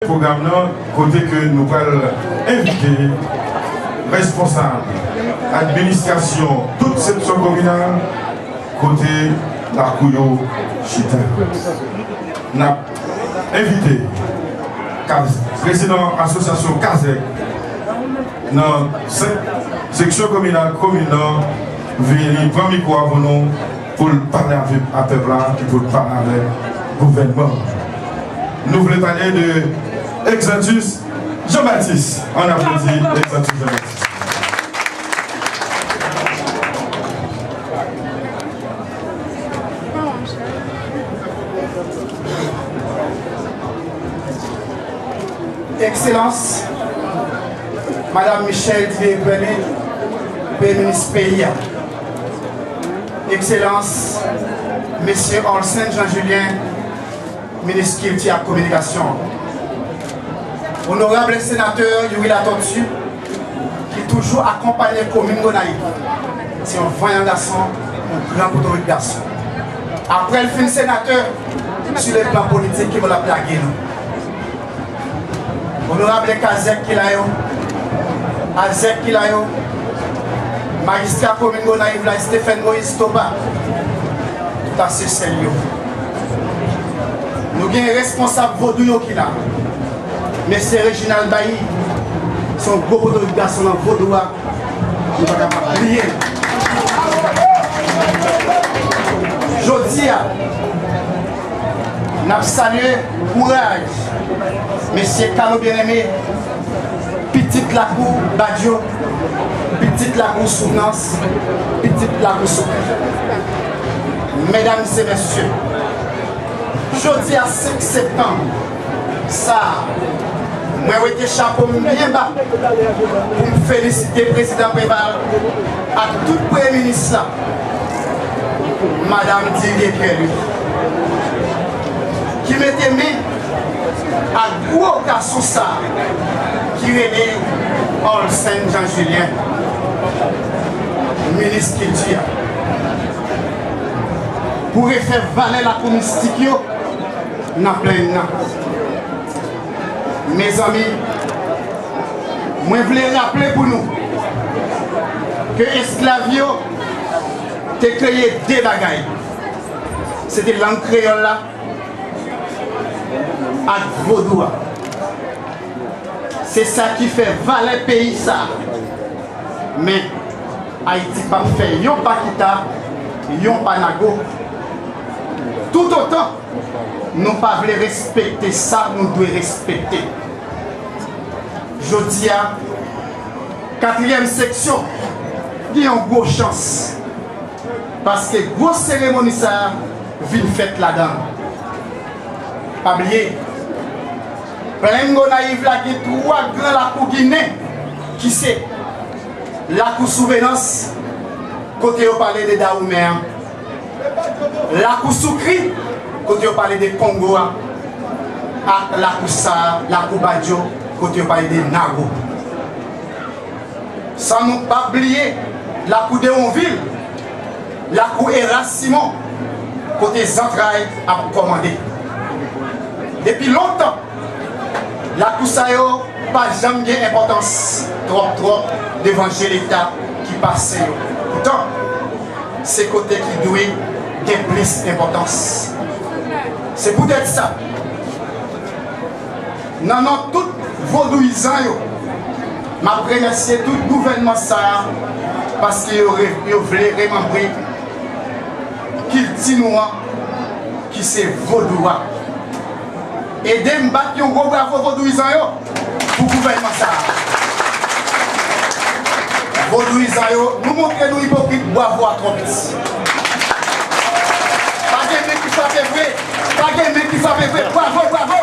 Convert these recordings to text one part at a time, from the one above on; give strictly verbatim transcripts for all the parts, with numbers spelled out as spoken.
Pwogram nan, kote ke nou pral envite responsab administrasyon tout seksyon kominal, kote lakou yo chita. N ap envite Kaz-, prezidan asosyasyon Kazèk nan senk seksyon kominal komin nan vini pran mikwo a pou nou, pou l pale avèk a pèp la, epi pou l pale avèk gouvènman. Nou vle pale de Exantus Jean Baptiste. Ann aplodi Exantus Jean Baptiste. Ekselans, Madanm Michèle Duvivier Pierre-Louis, Premye Minis peyi a. Ekselans, Mesye Olsen Jean Julien, Minis Kilti ak Kominikasyon. Onorab Senatè Youri Latortue, ki toujou akonpanye komin Gonayiv. Se yon vanyan gason, yon gran potorik gason. Apre l fin senatè, sou le plan politik, ki bon l ap lage nou. Onorab Kazèk ki la yo, Azèk ki la yo, majistra komin Gonayiv la, Stephen Moïse Topa, tout a Sesèl yo. Nou gen responsab vodou yo ki la. Mesye Reginald Bailly, se yon gwo potorik gason nan vodou a, nou pa kapab bliye l. Jodi a, n ap salye kouraj Mesye Carlo Bien-Aimé, pitit lakou Badio, pitit lakou Souvnans, pitit lakou Soukri. Medam e mesye, jodi a senk septanm sa a, mwen wete chapo m byen ba pou m felisite Prezidan Preval ak tout Premye Minis la, Madanm Duvivier Pierre-Louis, ki mete men ak gwo gason sa a ki rele Olsen Jean Julien, Minis Kilti a, pou refè valè lakou mistik yo nan plenn nan. Mezanmi, mwen vle raple pou nou ke esklav yo te kreye de bagay. Se te lang kreyòl la ak vodou a. Se sa ki fè valè peyi sa a. Men, Ayiti p ap fè yon pa kita, yon pa nago, toutotan nou pa vle respekte sa nou dwe respekte. Jodi a, katriyèm seksyon gen yon gwo chans, paske gwo seremoni sa a vin fèt ladan l. Pa bliye, Plenn Gonayiv la gen twa gran lakou ginen, ki se Lakou Souvenans, kote yo pale de Dawoumen an, Lakou Soukri, kote yo pale de Kongo a, ak lakou sa a, Lakou Badio, kote yo pale de Nago. San nou pa bliye lakou Deronvil, lakou Eras Simon, kote zantray ap kòmande. Depi lontan, lakou sa yo pa janm gen enpòtans twòp twòp devan je Leta ki pase yo. Poutan, se kote ki dwe gen plis enpòtans. Se poutèt sa, nan non tout vodouyizan yo, m ap remèsye tout gouvènman sa a, paske yo re-, yo vle remanbre kilti nou an, ki se vodou a. Ede m bat yon gwo bravo vodouyizan yo pou gouvènman sa a. Vodouyizan yo, nou montre nou ipokrit, bravo a twò piti. Pa gen men ki frape vre, pa gen men ki frape vre, bravo, bravo.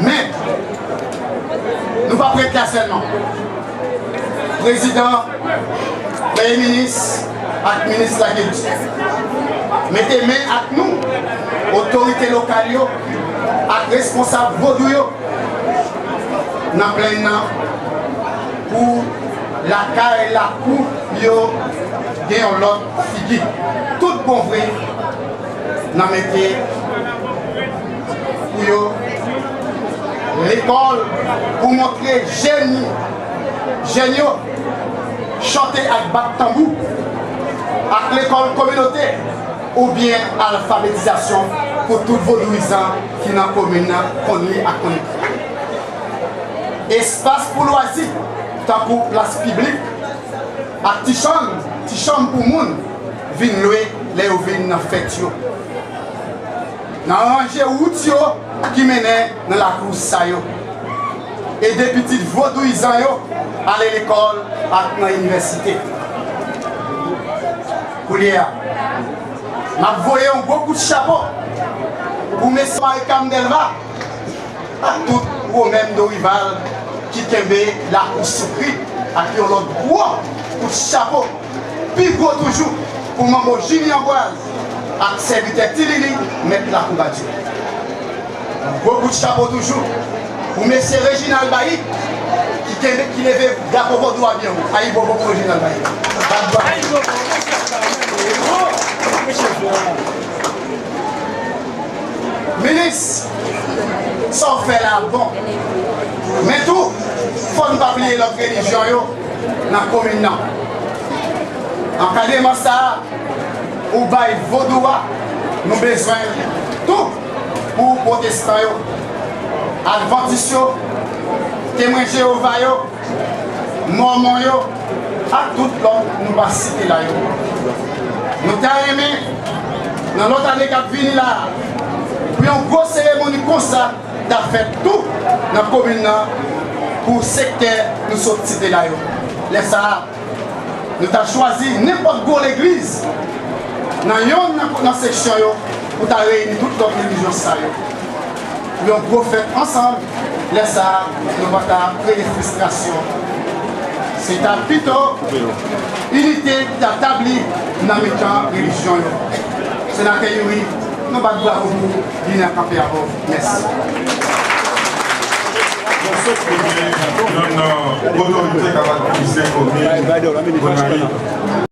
Men, nou p ap ret la sèlman. Prezidan, Premye Minis ak Minis Lagilti, mete men ak nou, otorite lokal yo ak responsab vodou yo nan plenn nan pou lakay lakou yo gen yon lòt figi. Tout bon vre, n a mete Lekòl pou montre jèn, jèn yo chante ak bat tanbou, ak lekòl kominote oubyen alfabetizasyon pou tout vodouyizan ki nan komin nan konn li ak konn ekri. Espas pou lwazi, tankou plas piblik ak ti chanm, ti chanm pou moun vin lwe lè yo vin nan fèt yo. Nan ranje wout yo ki mennen nan lakou sa yo. Ede pitit vodouyizan yo ale lekòl ak nan inivèsite. Koulye a, m ap voye yon gwo kout chapo pou mesye Marie Carme Delva ak tout Romain Dorival ki kenbe lakou Soukri ak yon lòt gwo kout chapo, pi gwo toujou, pou manbo Jimmy Ambroise ak sèvitè Ti Lili, mèt lakou Badye. Gwo kout chapo toujou pou mesye Reginald Bailly ki kenbe, ki leve drapo vodou a byen wo. Ayibobo pou Reginald Bailly. Bat bwa. Minis, sa w fè la bon. Men tou, fò n pa bliye lòt relijyon yo nan komin nan. Ankadreman sa a ou bay vodou a, nou bezwen l tou pou pwotestan yo, advantis yo, temwen Jewova yo, Mòmon yo, ak tout lòt nou pa site la yo. Nou ta renmen, nan lòt ane k ap vini la a, pou yon gwo seremoni konsa ta fèt tou nan komin nan pou sektè nou sot site la yo. Lè sa a, nou ta chwazi nenpòt gwo legliz nan yonn nan, nan seksyon yo pou ta reyini tout lòt relijyon sa yo. Yon gwo fèt ansanm, lè sa a, nou pa ta kreye fristrasyon. Se ta pito inite ki ta tabli nan mitan relijyon yo. Senatè Youri, nou bat bravo pou li nan kanpe avè w. Mèsi. Yon sòt kote yonn nan otorite k ap administre komin Gonayiv.